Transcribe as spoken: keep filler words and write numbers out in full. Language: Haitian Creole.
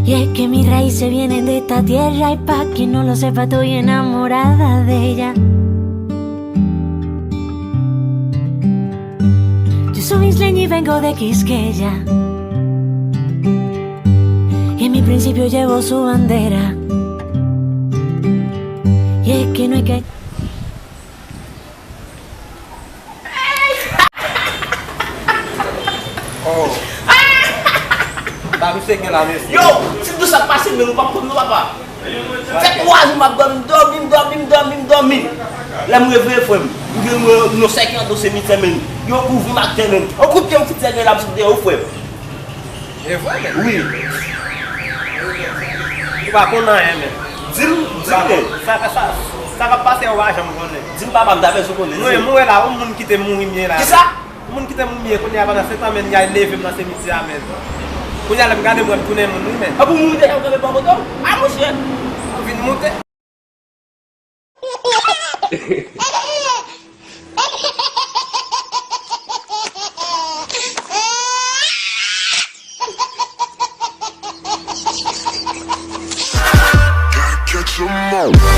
Y es que mis raíces vienen de esta tierra y pa' quien no lo sepa, estoy enamorada de ella. Yo soy isleña y vengo de Quisqueya. Y en mi principio llevo su bandera. Y es que no hay que Oh. Ba misye gen la mesye. Yo, ti dous ap pase men nou p ap konn non papa. Fè twa jou m ap dòmi, m dòmi, m dòmi, m dòmi, m dòmi, m dòmi. Lè m reveye frè m, m gen yon sèkèy andan simityè men yo kouvri m ak tè men. On kout pye m fout sèkèy la m sot deyò wi frè m. E vre men. Wi. Ou pa konn anyen men. Di m, di m men. Sa sa sa k ap pase a ou pa janm konnen. Di m papa m ta bezwen konnen. Mwen mwen la, yon moun kite mouri m ye la. Kisa? Moun ki te moun m ye kounye a pandan sèt an men y al leve m nan simityè a men. Kounye a lè m gade m wè m tounen moun wi men. Apre w mouri deja w kanpe bò kote w? A monchè. Ou vin moute. Gotta catch 'em all.